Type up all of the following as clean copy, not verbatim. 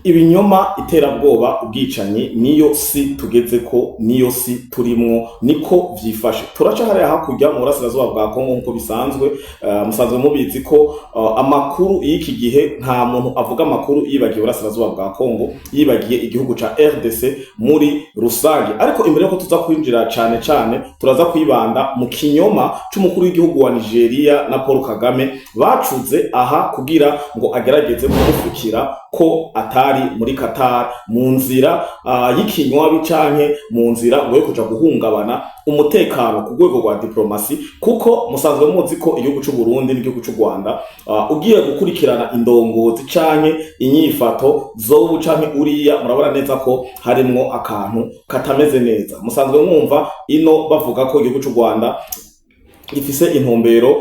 Ibinyoma, iterabwoba, ubwicanyi, niyo si tugeze ko, niyo si turimwo, niko vyifashe. Turaca hariya hakurya mu burasirazuba bwa Kongo nkuko bisanzwe. Musanzwe mubizi ko amakuru y'iki gihe, nta muntu avuga amakuru yibagiye uburasirazuba bwa Kongo, yibagiye igihugu ca RDC muri rusange. Ariko imbere yuko tuza kwinjira cane cane, turaza kwibanda mu kinyoma c'umukuru w'igihugu wa Nigeria na Paul Kagame bacuze aha kugira ngo agerageze kumufukira ko atari muri Qatar mu nzira y'ikinywabi canke mu nzira ngo yo kuja guhungabana umutekano ku rwego rwa diplomasi, kuko musanzwe muzi ko igihugu c'u Burundi n'igihugu c'u Rwanda, ugiye gukurikirana indongozi canke inyifato zobu canke uriya, murabona neza ko harimwo akantu katameze neza. Musanzwe mwumva ino bavuga ko igihugu c'u Rwanda gifise intumbero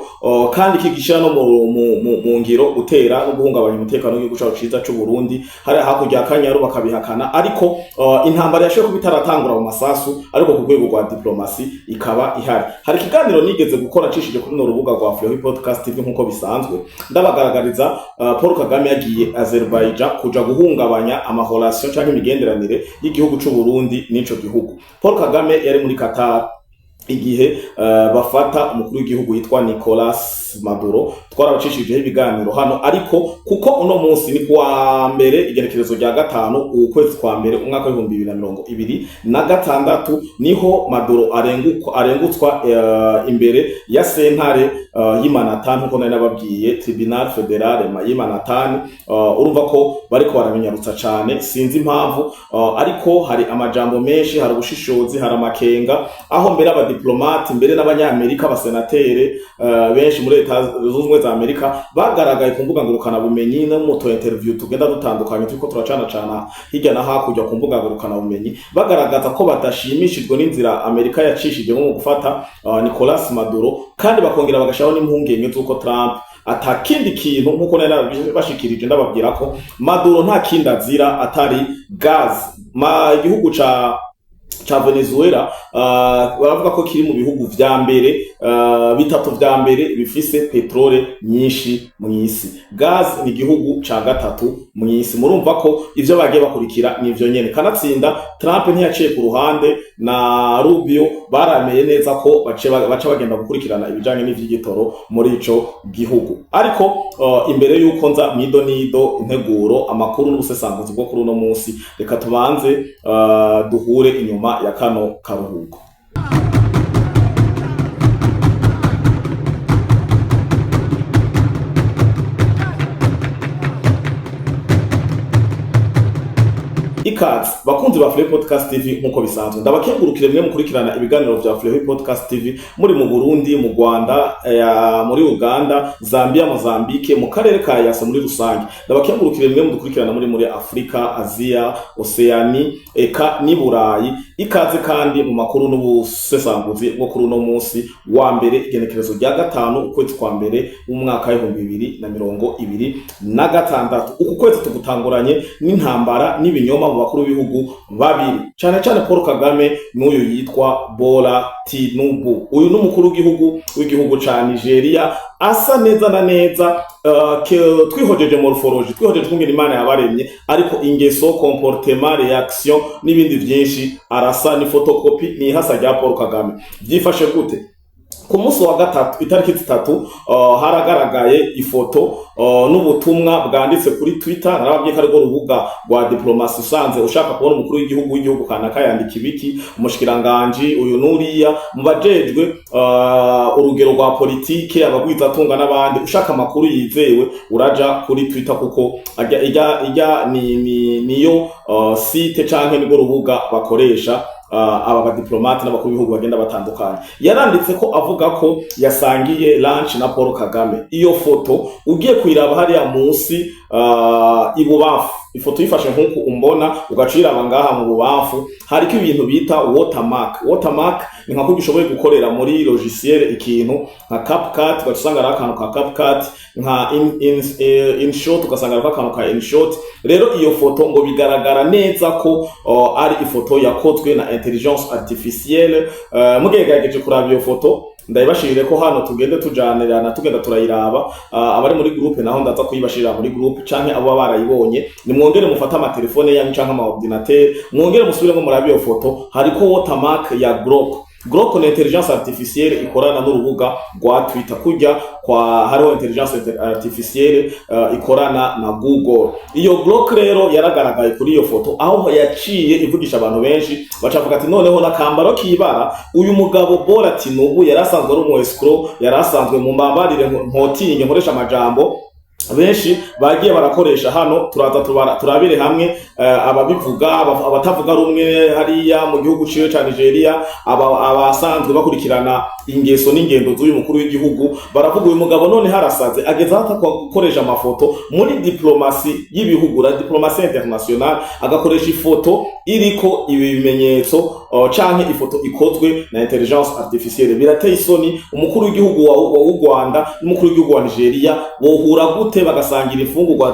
kandi kigishira no mu ngiro gutera no guhungabanya umutekano w'igihugu cacu ciza c'u Burundi hari hakurya ya Kanyaru, bakabihakana. Ariko intambara yashoboye kuba itaratangura mu masasu, ariko ku rwego rwa diplomasi ikaba ihari. Hari ikiganiro nigeze gukora cishije kuri runo rubuga rwa Fleury Podcast TV nkuko bisanzwe, ndabagaragariza Paul Kagame yagiye Azerbaijan kuja guhungabanya ama relations canke imigenderanire y'igihugu c'u Burundi n'ico gihugu. Paul Kagame yari muri Qatar igihe bafata umukuru w'igihugu yitwa Nicolas Maduro. Twarabacishijeho ibiganiro hano, ariko kuko uno munsi ni kuwa mbere, igenekerezo rya 5, ukwezi kwa mbere, umwaka w'2026, niho Maduro arengutswa imbere ya sentare y'i Manhattan, nkuko nari nababwiye, Tribunal Fédéral y'i Manhattan. Urumva ko bariko baramenyarutsa cane, sinzi impamvu, ariko hari amajambo menshi, hari ubushishozi, hari amakenga, aho mbere abadiplomate, mbere n'abanyamerika, abasenatere benshi muri Leta Zunze Ubumwe za Amerika bagaragaye ku mbuga ngurukana bumenyi no mu tu interview tugenda dutandukanye turiko turacana cana hirya na hakurya ku mbuga ngurukana bumenyi, bagaragaza ko badashimishijwe n'inzira Amerika yacishijemo mu gufata Nicolas Maduro, kandi bakongera bagashiraho n'impungenge z'uko Trump atakindi kintu, nkuko nari narabashikirije ndababwira ko Maduro nta kindi azira atari gaz. Ma igihugu ca Venezuela baravuga ko kiri mu bihugu vya mbere, bitatu vya mbere bifise petrole nyinshi mw'isi. Gaz ni igihugu ca gatatu mw'isi. Murumva ko ivyo bagiye bakurikira nivyo nyene. Kanatsinda Trump ntiyaciye ku ruhande na Rubio, barameye neza ko baca bagenda gukurikirana ibijanye n'ivy'igitoro muri ico gihugu. Ariko imbere yuko nza mwido nido integuro, amakuru n'ubusesanguzi bwo kuri uno munsi, reka tubanze duhure inyuma ya kano karuhuko. Ikaze bakunzi ba Fleury Podcast TV, nkuko bisanzwe ndabakengurukire mwe mukurikirana ibiganiro vya Fleury Podcast TV muri mu Burundi, mu Rwanda, muri Uganda, Zambia, Mozambique, mu karere ka EAC muri rusange. Ndabakengurukire mwe mudukurikirana muri Afrika, Aziya, Oceani eka n'i Burayi. Ikaze kandi mu makuru n'ubusesanguzi bwo kuri uno munsi wa mbere, igenekerezo rya 5, ukwezi kwa mbere, w'umwaka w'2026. Uku kwezi tugutanguranye n'intambara n'ibinyoma mu bakuru b'ibihugu babiri, cane cane Paul Kagame n'uyu yitwa Bola Tinubu. Uyu ni umukuru w'igihugu ca Nigeria, asa neza na neza, twihojeje morphology, twihojeje kungena Imana yabaremye, ariko ingeso, comportement, réaction n'ibindi vyinshi arasa ni photocopie, ni ihasa rya Paul Kagame. Vyifashe gute? Ku munsi wa gatatu, itariki 3, haragaragaye ifoto n'ubutumwa bwanditse kuri Twitter. Narababwiye ko arirwo rubuga rwa diplomasi. Usanze ushaka kubona umukuru w'igihugu kanaka yandika ibiki, umushikiranganji uyu n'uriya mu bajejwe urugero rwa politike, abagwizatunga n'abandi, ushaka amakuru yizewe uraja kuri Twitter, kuko ijya niyo site canke nirwo rubuga bakoresha aba badiplomate n'abakuru b'ibihugu bagenda batandukanye. Yaranditse ko avuga ko yasangiye lunch na Paul Kagame. Iyo foto ugiye kuyiraba hariya munsi ibubamfu, ifoto yifashe nk'uku umbona, ugaca uyiraba ngaha mu bubamfu, hariko ibintu bita watermark. Watermark ni nka kurya ushoboye gukorera muri logiciel ikintu nka CapCut, ugaca usanga hariho akantu ka CapCut, nka InShot, ugasanga hariho akantu ka InShot. Rero iyo foto ngo bigaragara neza ko ari ifoto yakozwe na intelligence artificielle. Mugerageje kuraba iyo foto. Ndayibashirire ko hano, tugende tujanirana, tugenda turayiraba. Abari muri groupe naho ndaza kuyibashirira muri groupe, canke abo barayibonye nimwongere mufate amatelefone yanyu canke ama ordinateur, mwongere musubiremo murabe iyo foto. Hariko watermark ya Grok. Grok ni intelligence artificielle ikorana n'urubuga rwa Twitter, kurya kwa hariho intelligence artificielle ikorana na Google. Iyo Grok rero yaragaragaye kuri iyo foto, aho yaciye ivugisha abantu benshi, bacavuga ati: "Noneho nakambaro kibara uyu mugabo Bola Tinubu yari asanzwe ari umu escroc, yari asanzwe." Mu mbabarire nkotinye nkoresha amajambo benshi bagiye barakoresha hano. Turaza turabire hamwe ababivuga, abatavuga rumwe hariya mu gihugu ciwe ca Nigeria, abasanzwe bakurikirana ingeso n'ingendo z'uyu mukuru w'igihugu baravuga: "Uyu mugabo none harasaze, ageze aho gukoresha amafoto muri diplomasi y'ibihugu, la diplomatie internationale, agakoresha ifoto iriko ibi bimenyetso canke ifoto ikozwe na intelligence artificielle. Birateye isoni. Umukuru w'igihugu wa Rwanda n'umukuru w'igihugu wa Nigeria bohura gute, bagasangira imfungurwa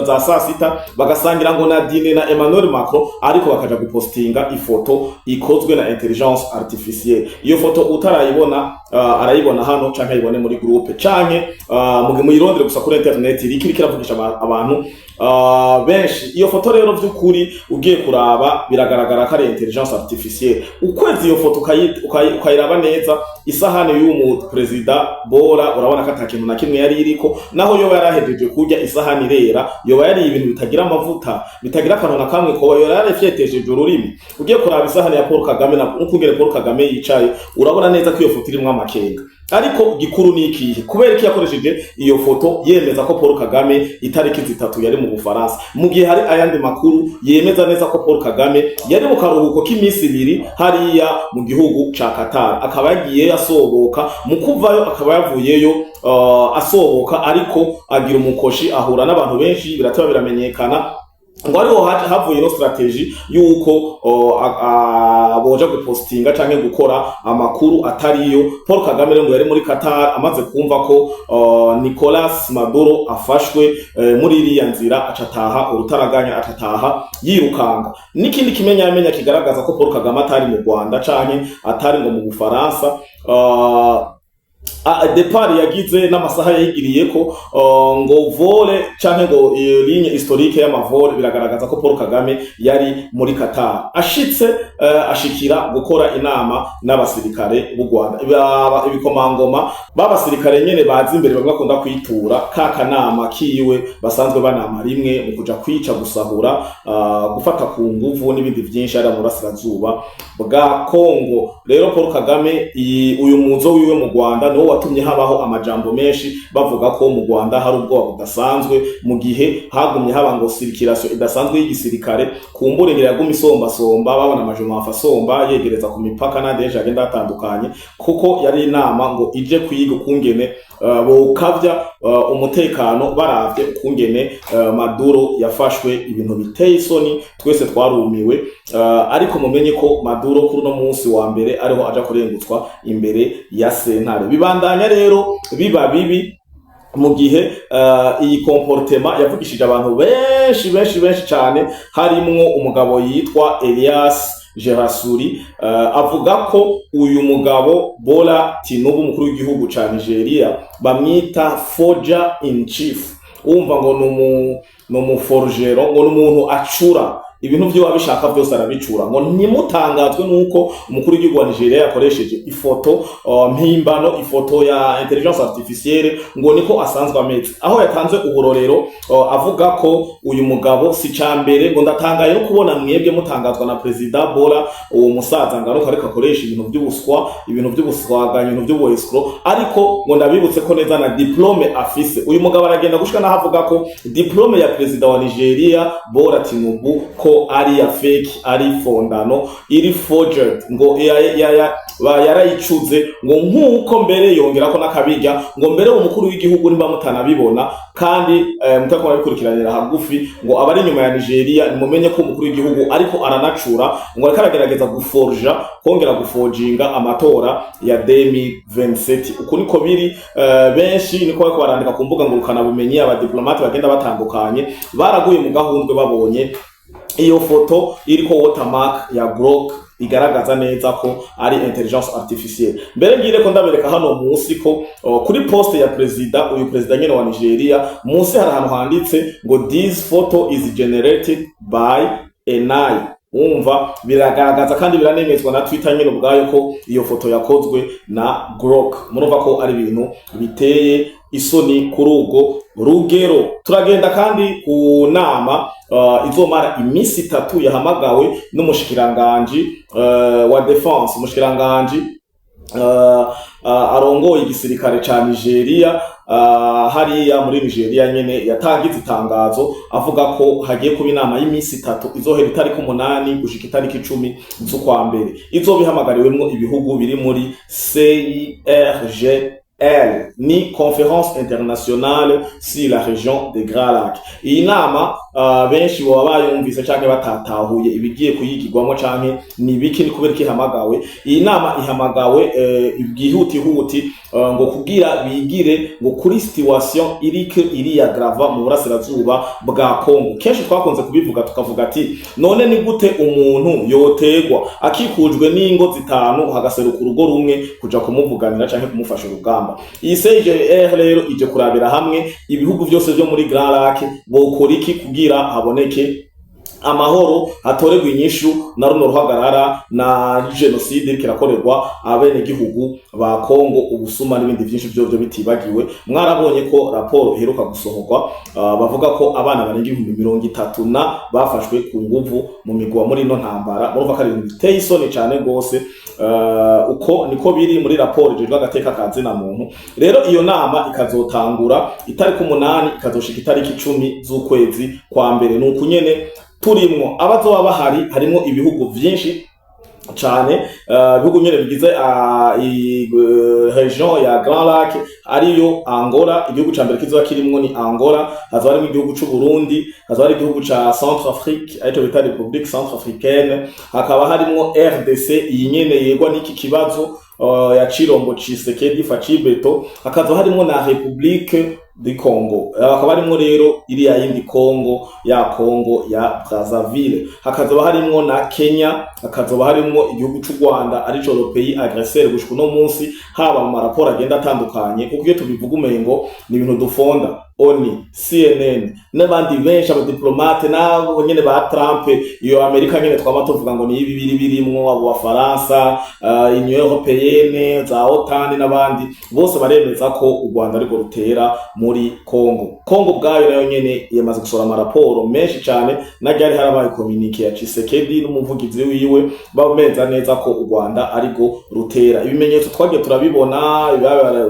za sasita, bagasangira ngo na dîner na Emmanuel Macron, ariko bakaja gupostinga ifoto ikozwe na intelligence artificielle?" Iyo foto utarayibona arayibona hano canke ayibone muri groupe, canke muyirondere gusa kuri internet, iriko iravugisha abantu benshi. Iyo foto rero vy'ukuri ugiye kuraba biragaragara ko ari intelligence artificielle. Ukwezi iyo foto ukayiraba neza, isahani y'uwo mu perezida Bola urabona ko ata kintu na kimwe yari iriko. Naho yoba yarahejeje kurya, isahani irera, yoba yari ibintu bitagira amavuta, bitagira akantu na kamwe, koba yoba yarafyetesheje ururimi. Ugiye kuraba isahani ya Paul Kagame na n'ukungene Paul Kagame yicaye, urabona neza ko iyo foto irimwo amakenga. Ariko gikuru ni ikihe? Kubera ko yakoresheje iyo foto yemeza ko Paul Kagame itariki 3 yari mu Bufaransa, mu gihe hari ayandi makuru yemeza neza ko Paul Kagame yari mu karuhuko k'iminsi 2 hariya mu gihugu ca Qatar, akaba yagiye asoboka, mu kuvayo akaba yavuyeyo asoboka, ariko agira umukoshi, ahura n'abantu benshi, birateba biramenyekana ngo ariho havuye no stratégie yuko boja gupostinga canke gukora amakuru atariyo. Paul Kagame rero ngo yari muri Qatar, amaze kumva ko Nicolas Maduro afashwe, muri iriya nzira acataha urutaraganya, acataha yirukanga. N'ikindi kimenyamenya kigaragaza ko Paul Kagame atari mu Rwanda canke atari ngo mu Bufaransa, départ yagize n'amasaha yayigiriyeko, ngo vol canke ngo ligne historique y'ama vol, biragaragaza ko Paul Kagame yari muri Qatar. Ashitse ashikira gukora inama n'abasirikare b'u Rwanda, ibikomangoma b'abasirikare nyene bazi imbere, bamwe bakunda kwitura ka kanama kiwe basanzwe banama rimwe mu kuja kwica, gusahura, gufata ku nguvu n'ibindi vyinshi hariya mu burasirazuba bwa Kongo. Rero Paul Kagame, uyu muzo wiwe mu Rwanda niwo watumye habaho amajambo menshi, bavuga ko mu Rwanda hari ubwoba budasanzwe, mu gihe hagumye haba ngo circulation idasanzwe y'igisirikare kumbure ngira yaguma isombasomba, babona amajuma asomba yegereza ku mipaka n'andi henshi agenda hatandukanye, kuko yari inama ngo ije kwiga ukungene bokavya umutekano, baravye ukungene Maduro yafashwe, ibintu biteye isoni, twese twarumiwe. Ariko mumenye ko Maduro kuri uno munsi wa mbere ariho aja kurengutswa imbere ya sentare. Bibandanya rero biba bibi mu gihe iyi comportement yavugishije abantu benshi benshi benshi cyane, harimwo umugabo yitwa Elias Gerasuri, avuga ko uyu mugabo Bola Tinubu, umukuru w'igihugu ca Nigeria, bamwita forger in chief. Wumva ngo ni umu forgeron, ngo ni umuntu acura ibintu vyo abishaka vyose arabicura. Ngo ntimutangazwe nuko umukuru w'igihugu wa Nigeria yakoresheje ifoto mpimbano, ifoto ya intelligence artificielle, ngo niko asanzwe ameze. Aho yatanze uburorero, avuga ko uyu mugabo si cambere. Ngo: "Ndatangaye no kubona mwebwe mutangazwa na President Bola, uwo musaza ngaruka ariko akoresha ibintu by'ubuswa, ibintu by'ubuswaganya, ibintu by'ubu escroc. Ariko ngo ndabibutse ko neza na diplôme afise uyu mugabo." Aragenda gushika naho avuga ko diplôme ya president wa Nigeria Bola Tinubu ko ari ya fake, ari fondano, iri forged, ngo yarayicuze. Ngo nk'uko mbere yongera ko n'akabirya, ngo mbere umukuru w'igihugu nimba mutanabibona kandi mutako babikurikiranira hagufi, ngo abari inyuma ya Nigeria nimumenye ko umukuru w'igihugu ariko aranacura, ngo ariko aragerageza guforja, kongera guforginga amatora ya 2027. Uku niko biri. Benshi niko bariko barandika ku mbuga ngurukana bumenyi. Abadiplomate bagenda batandukanye baraguye mu gahundwe babonye. Iyo foto iriko watermark ya Grok igaragaza neza ko ari intelligence artificielle. Mbere ngire ko ndabereka hano munsi ko kuri post ya president, uyu president nyene wa Nigeria, munsi hari ahantu handitse ngo "This photo is generated by AI". Umva, biragaragaza kandi biranemezwa na Twitter nyene ubwayo ko iyo foto yakozwe na Grok. Murumva ko ari ibintu biteye isoni kuri ubwo rugero. Turagenda kandi ku nama izomara iminsi 3 yahamagawe n'umushikiranganji wa défense, umushikiranganji arongoye igisirikare ca Nigeria. Hariya muri Nigeria nyene yatangize itangazo avuga ko hagiye kuba inama y'iminsi 3 izohera itariki 8 gushika itariki 10 z'ukwa mbere, izoba ihamagariwemwo ibihugu biri muri CIRGL, ni Conférence internationale sur la région des Grands Lacs. Iyi nama benshi boba bayumvise canke batatahuye ibigiye kuyigirwamo canke ni biki, ni kubera ko ihamagawe. Iyi nama ihamagawe bwihutihuti ngo kugira bigire ngo kuri situation iriko iriyagrava mu burasirazuba bwa Kongo. Kenshi twakunze kubivuga, tukavuga ati: "None ni gute umuntu yotegwa akikujwe n'ingo zitanu, hagaseruka urugo rumwe kuja kumuvuganira canke kumufasha urugamba?" Iyi CGR rero ije kurabira hamwe ibihugu vyose vyo muri Grands Lacs bokora iki kugira haboneke amahoro, hatorerwa inyishu na runo ruhagarara na jenoside iriko irakorerwa abenegihugu ba Kongo, ubusuma n'ibindi vyinshi vyovyo bitibagiwe. Mwarabonye ko raporo iheruka gusohorwa, bavuga ko abana barenga 30,000 na bafashwe ku nguvu mu migwa muri ino ntambara. Murumva ko ari ibintu biteye isoni cane gose. Uko niko biri muri raporo ijejwe agateka ka zina muntu. Rero iyo nama ikazotangura itariki 8, ikazoshika itariki 10 z'ukwezi kwa mbere. Ni uku nyene turimwo. Abazoba bahari harimwo ibihugu vyinshi cane, ibihugu nyene bigize région ya Grands Lacs, ariyo Angola. Igihugu ca mbere kizoba kirimwo ni Angola, hazoba harimwo igihugu c'u Burundi, hazoba hari igihugu ca Centrafrique, arico bita République Centrafricaine, hakaba harimwo RDC, iyi nyene yegwa n'iki kibazo ya Chilombo Tshisekedi Fatshi Béton, hakazoba harimwo na République du Congo, hakaba harimwo rero iriya yindi Congo, ya Congo ya Brazzaville, hakazoba harimwo na Kenya, hakazoba harimwo igihugu c'u Rwanda, arico le pays agresseur gushika uno munsi, haba mu maraporo agenda atandukanye, kuko iyo tubivuga umengo ni ibintu dufonda. ONU, CNN n'abandi benshi, abadiplomate n'abo nyene ba Trump, iyo Amerika nyene twama tuvuga ngo ni ibibiri birimwo abo Bafaransa, Union Européenne, za OTAN n'abandi bose baremeza ko u Rwanda ariko rutera muri Congo. Congo ubwayo nayo nyene yamaze gusohora amaraporo menshi cane, na ryari harabaye communiqué ya Tshisekedi n'umuvugizi wiwe bameza neza ko u Rwanda ariko rutera. Ibimenyetso twagiye turabibona,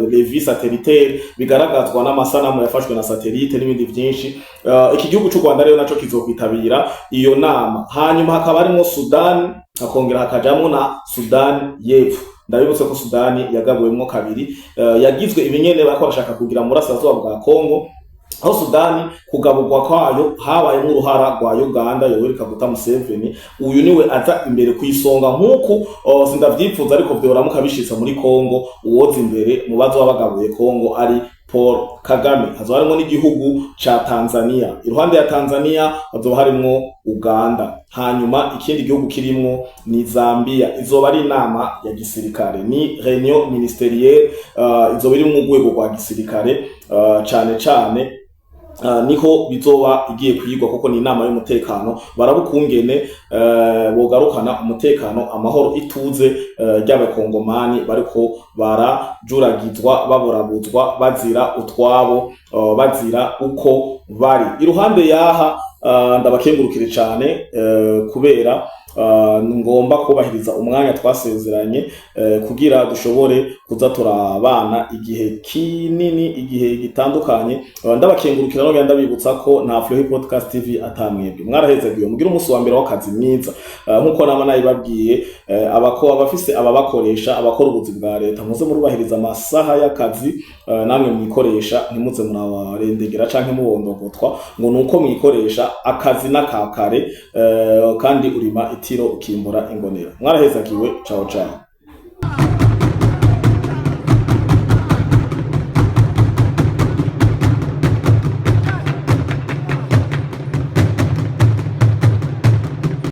les vues satellitaires bigaragazwa n'amasanamu yafashwe na satellite n'ibindi vyinshi. Iki gihugu c'u Rwanda rero naco kizokwitabira iyo nama. Hanyuma hakaba harimwo Sudan, hakongera hakajamwo na Sudan y'Epfo. Ndabibutse ko Sudani yagabuwemwo kabiri, yagizwe ibinyene bariko barashaka kugira mu burasirazuba bwa Kongo, aho Sudani kugaburwa kwayo habayemo uruhara rwa Uganda, Yoweri Kaguta Museveni. Uyu niwe aza imbere ku isonga nk'uku sindavyifuza, ariko vyoramuka bishitse muri Kongo, uwoza imbere mu bazoba bagabuye Kongo ari Paul Kagame. Hazoba harimwo n'igihugu ca Tanzania. Iruhande ya Tanzania hazoba harimwo Uganda, hanyuma ikindi gihugu kirimwo ni Zambia. Izoba ari inama ya gisirikare, ni réunion ministérielle, izoba iri mu rwego rwa gisirikare cane cane. Niho bizoba igiye kwigwa, kuko ni inama y'umutekano, barabukungene bogarukana umutekano, amahoro, ituze ry'abakongomani bariko barajuragizwa, baburabuzwa, bazira utwabo, bazira uko bari. Iruhande yaha, ndabakengurukire cane kubera ngomba kubahiriza umwanya twasezeranye, kugira dushobore kuza turabana igihe kinini, igihe gitandukanye. Ndabakengurukira nongera ndabibutsa ko nta Flohi Podcast TV atamwebwe. Mwarahezagiwe, mugira umunsi wa mbere w'akazi mwiza. Nkuko nama nabibabwiye, abako abafise ababakoresha, abakora ubuzi bwa leta, muze murubahiriza amasaha y'akazi. Namwe mwikoresha, ntimuze murabarendegera canke mubondogotwa ngo nuko mwikoresha. Akazi n'akakare, kandi urima itiro ukimbura ingonera. Mwarahezagiwe, ciao ciao.